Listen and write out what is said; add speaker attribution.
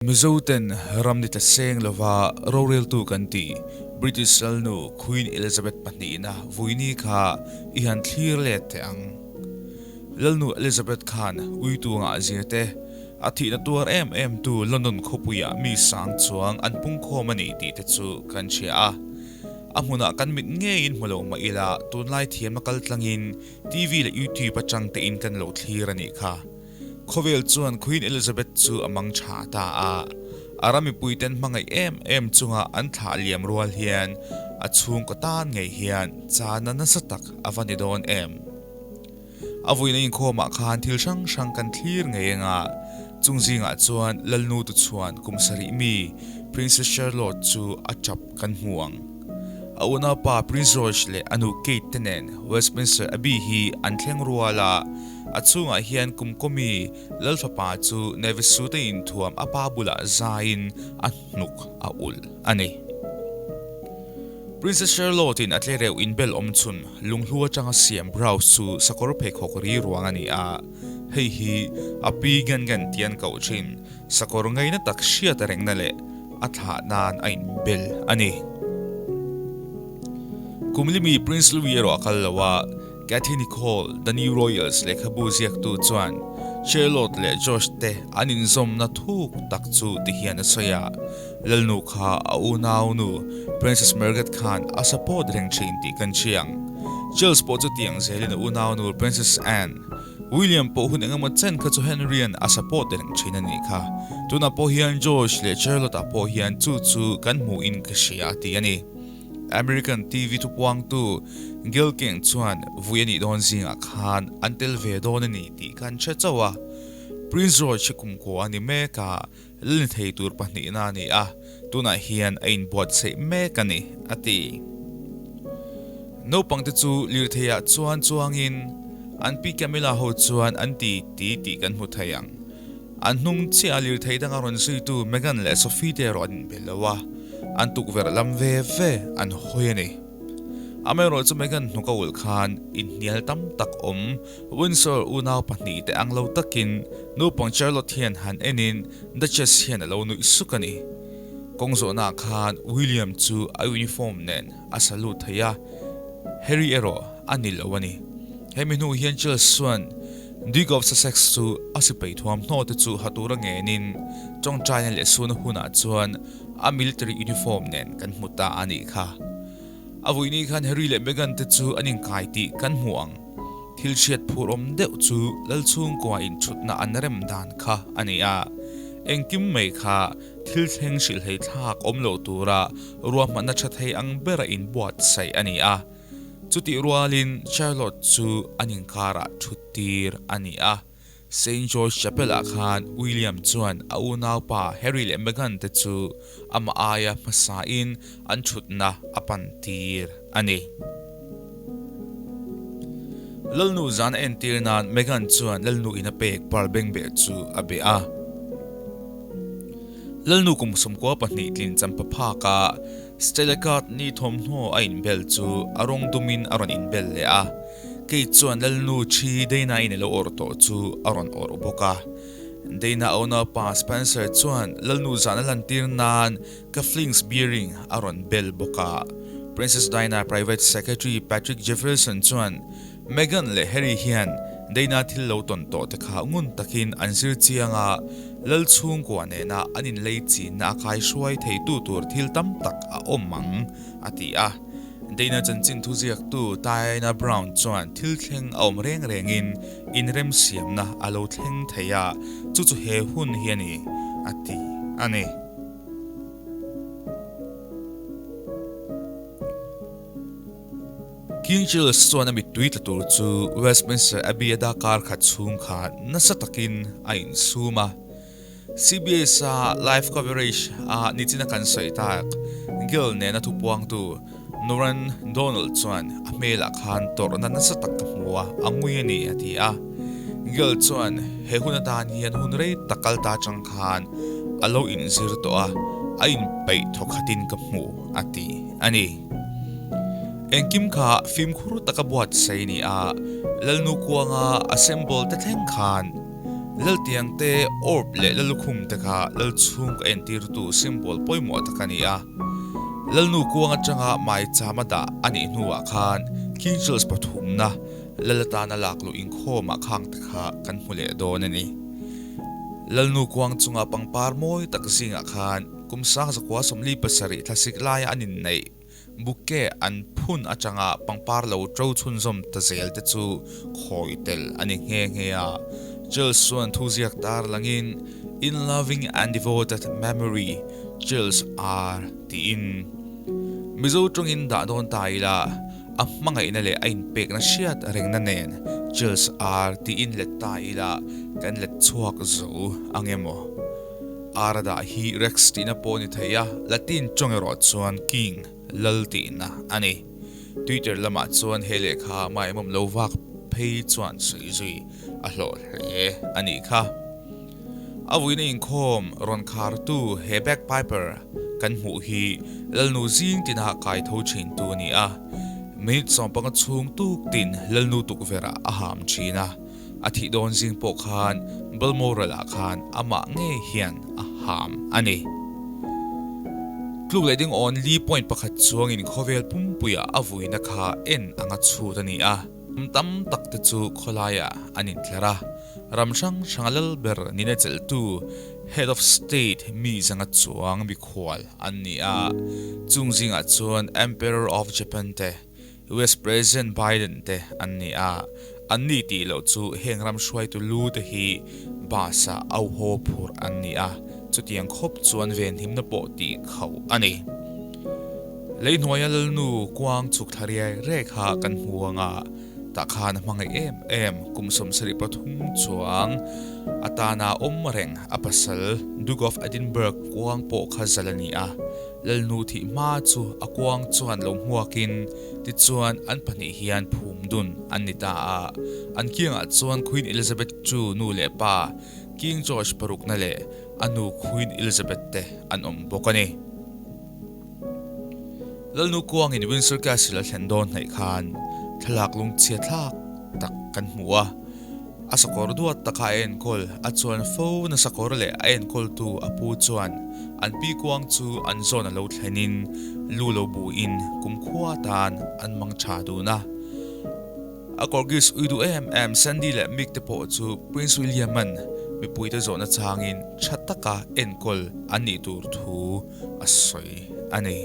Speaker 1: Mizoten ram ni tla seng lova roreltu kan tih British Lalnu Queen Elizabeth pahnihna vuini kha i han thlir let teh ang. Lalnu Elizabeth khan uitu ngah zir te, a thihna tuar em em tu London khawpuiah mi sang chuang an pungkhawm a ni tih te chu kan hria a. A hmunah kan mit ngeiin hmu lo mah ila tunlai thiamna kaltlangin TV leh YouTube atang tein kan lo thlir a nih kha. Khawvel chuan Queen Elizabeth chu a mang tha ta a, a ram mipuiten hmangaih em em chunga an thlah liam rual hian a chhungkaw tan ngei hian chana nasa tak a va ni dawn em? A vuina inkhawmah khan thil hrang hrang kan thlir ngei anga, chung zingah chuan Lalnu tuchhuan kum sarih mi Princess Charlotte chu a tap kan hmu ang. A unaupa Prince George leh a nu Kate te nen Westminster Abbey hi an thleng rual a, a chhungah hian kum kawmi Lalfapa chu Nevis Suit a inthuam a pa bulah zaiin a hnuk a ulh a ni. Princess Charlotte in a tlereuh inbel awm chhun lunghlu atanga siam brows chu sakawr pheikhawk ri ruang a ni a, hei hi a pi Gangan ti an koh thin. Sakawr ngaina tak hriat rengna leh a thlah nan a inbel a ni. Kum limi Prince Louis erawh a kal lo a, Cathy Nicole, The New Royals lehkhabu ziaktu chuan Charlotte leh George te an inzawmna thuk tak chu ti hian a sawi a, Lalnu kha a unaunu Princess Margaret khan a support reng thin tih kan hriang. Charles pawh chu tiang zelin a unaunu Princess Anne, William pawh hun engemaw chen kha chu Henry-a'n a support reng thin a nih kha. Tunah pawh hian George leh Charlotte-ah pawh hian chu chu kan hmuhin ka hria a ti a ni. American TV thupuangtu Gayle King chuan vui a nih dawn zingah khan an tel ve dawn a ni tih kan hre chauh a. Prince George hi kumkua a ni mek a, la ni thei tur pahnihna a ni a, tunah hian a inbuatsaih mek a ni, a ti. Naupangte chu lirtheiah chuan chuangin an pi Camilla ho chuan an ti ti tih kan hmu thei ang. An hnung chiah a lirthei danga rawn zuitu Meghan leh Sophie te erawh an inbel lo a, an tukverh lam ve ve an hawi a ni. Amaherawhchu chu Meghan hnuk a ulh khan inhnial tam tak awm Windsor unau pahnihte ang lo takin naupang Charlotte hian han enin Duchess hian a lo nuih suk a ni. Kawng zawhnaah khan William chu a uniform nen a salute thei a, Harry erawh a ni lo a ni. Hemi hnu hian Charles chuan Duke of Sussex chu a sipai thuamhnaw te chu ha tura ngenin tawngtaina leh suna hunah chuan a military uniform nen kan hmu ta a nih kha. A vuini khan Harry leh Meghan te chu an inkai tih kan hmu ang. Thil hriat phur awm deuh chu Lalchhungkua inchhutna an rem dan kha a ni a. Engkim mai kha thil thleng hrilhhei thlak awm lo tura ruahmanna tha thei ang bera inbuatsaih a ni a. Chutih rualin Charlotte chu an inkarah thuttir a ni a. Saint George Chapel-ah khan William chuan a unaupa Harry leh Meghan te chu amah aia hmasain an thutna a pantir a ni. Lalnu zan a entir nan Meghan chuan Lalnu in a pek pearl bengbeh chu a beh a. Lalnu kum 92 tlin champa phaka Stella Cartney thawmhnaw a inbel chu a rawng dumin a rawn inbel leh a. Kei chuan Lalnu Thi Dana-in a lo awrh tawh chu a rawn awrh bawk a. Dana unaupa Spencer chuan Lalnu zan a lantir nan cufflinks bearing a rawn bel bawk a. Princess Diana Private Secretary Patrick Jefferson chuan Meghan leh Harry hian Dana thil lo tawn tawh te kha ngun takin an zir chiang a, Lal chhungkua nena an inlei chinna a kaihruai theitu tur thil tam tak a awm ang, a ti a. Dana chanchin thuziaktu Diana Brown chuan thil thleng a awm reng rengin inremsiamna a lo thleng thei a, chu chu he hun hi a ni, a ti a ni. King Charles chuan a mittui tla tur chu Westminster Abbey a dakar khat chhung khan nasa takin a insum a. CBS-a live coverage a nichina kan sawi tak Gill nena thupuangtu Noran Donald chuan a hmelah khan tawrhna nasa tak ka hmu a, a ngui a ni a ti a. Gill chuan he hun atan hian hun rei tak kal ta chang khan a lo inzir tawh a, a inpeih thawkhatin ka hmu a ti a ni. Engkim kha fimkhur taka buatsaih a ni a, Lalnu kuanga assemble te thleng khan. Laltiang te, orb leh Lalukhum te kha Lal chhungkaw entirtu symbol pawimawh tak a ni a. Lalnu kuang atanga maichama dah a nih hnuah khan King Charles pathumna Lal atana lakluh inkhawmah khang te kha kan hmu leh dawn a ni. Lalnu kuang chunga pangpar mawi tak zingah khan kum 1947 thlasik laia an inneih bouquet an phun atanga pangpar lo ṭo chhunzawm ta zel te chu khawi tel a ni nghe nghe a. Charles chuan thuziak tar langin, In loving and devoted memory, Charles R. Tiin Mizo tawngin dah dawn ta ila, a hmangaihna leh a inpekna hriat rengna nen Charles R tiin let ta ila kan let chhuak zo ang emaw? R a dah hi Rex tihna pawh a ni thei a, Latin tawng erawh chuan King, Lal tihna a ni. Twitter lamah chuan he lehkha maimawm lo vak phei chuan sawi zui a hlawh hle a nih kha. A vuina inkhawm rawn khartu he bagpiper kan hmuh hi Lalnu zing tina kai tho thintu a ni a. Minute sawmpanga chhung tuk tin Lalnu tukverh ah a ham thin a, a thih dawn zing pawh khan Balmoral ah khan amah ngei hian a ham a ni. Tluk leh ding awn li point pakhat chuangin khawvel pumpuiah a vuina kha en anga chhut a ni a. Kum tam tak te chu khawlaiah an intler a, ram hrang hranga lal ber nina chelhtu Head of State mi zanga chuang mikhual an ni a, chung zingah chuan Emperor of Japan te, US President Biden te an ni a, an ni tih loh chu heng ram hruaitu lu te hi bus ah auhaw phurh an ni a, chutiang khawp chuan venhimna pawh tih khauh a ni. Lei hnuaia Lalnu kuang chhuk thla riai riai kha kan hmu ang a, tah khan a hmangaih em em kum 73 chuang atana awm reng a pasal Duke of Edinburgh kuang pawh kha zal a ni a, Lalnu thih hma chu a kuang chuan lo hmuakin tichuan an pahnih hian phum dun an ni ta a, an kiangah chuan Queen Elizabeth ii nu leh pa King George parukna leh a nu Queen Elizabeth te an awm bawk a ni. Lalnu kuangin Windsor Castle a thlen dawn hnaih khan thlalak lungchhia thlak tak kan hmu a. A sakawr duat taka a enkawl a chuan fo na sakawr leh a enkawltu a pu chuan an pi kuang chu an zawn a lo thlenin lu lo buin kumkhua atan an mang tha dun a. A Corgis ui duh em em Sandy leh Mick te pawh chu Prince William-a'n mipuite zawhna changin tha taka enkawl an nih tur thu a sawi a ni.